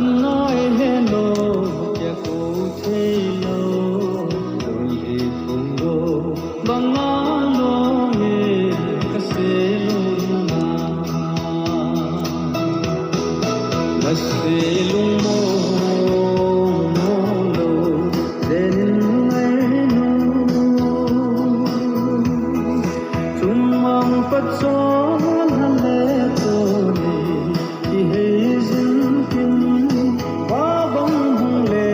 An ngai he lo tia ko thei lo Lun hi thung do bang nga lo nge ka se lung na Na se lung maw lo den ngai nu Chumang pachawl han le tawni i hei zin tin ba bang hung le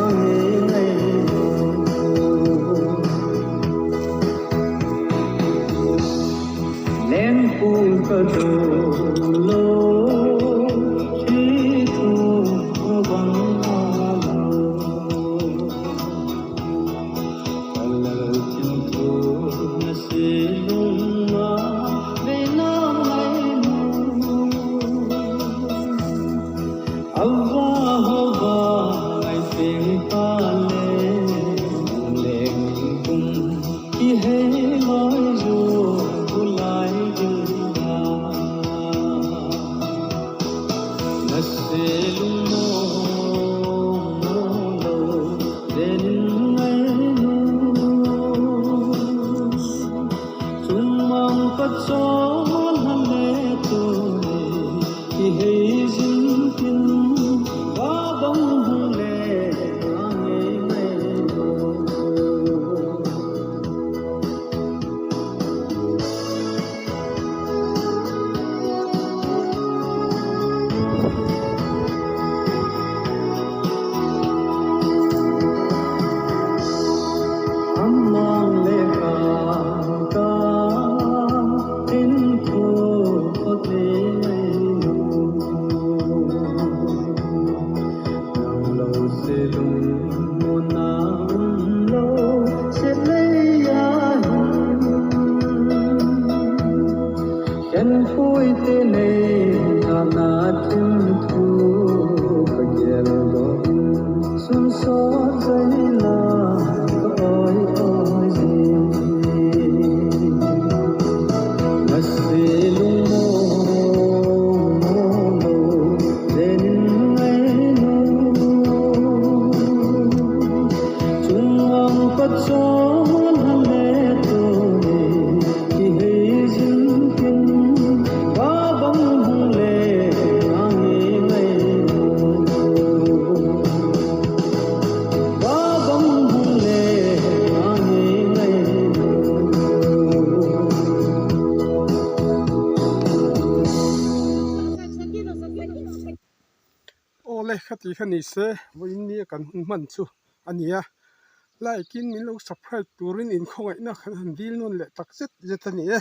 a ngei ngei lo. Lengpui ka do lo thi thu bang a lo. Awle khati kha ni se vawiin nia kan hun hman chu a ni a, like in min lo subscribe turin inkhawngaihna kan han dil nawn leh tak zet zet a ni e.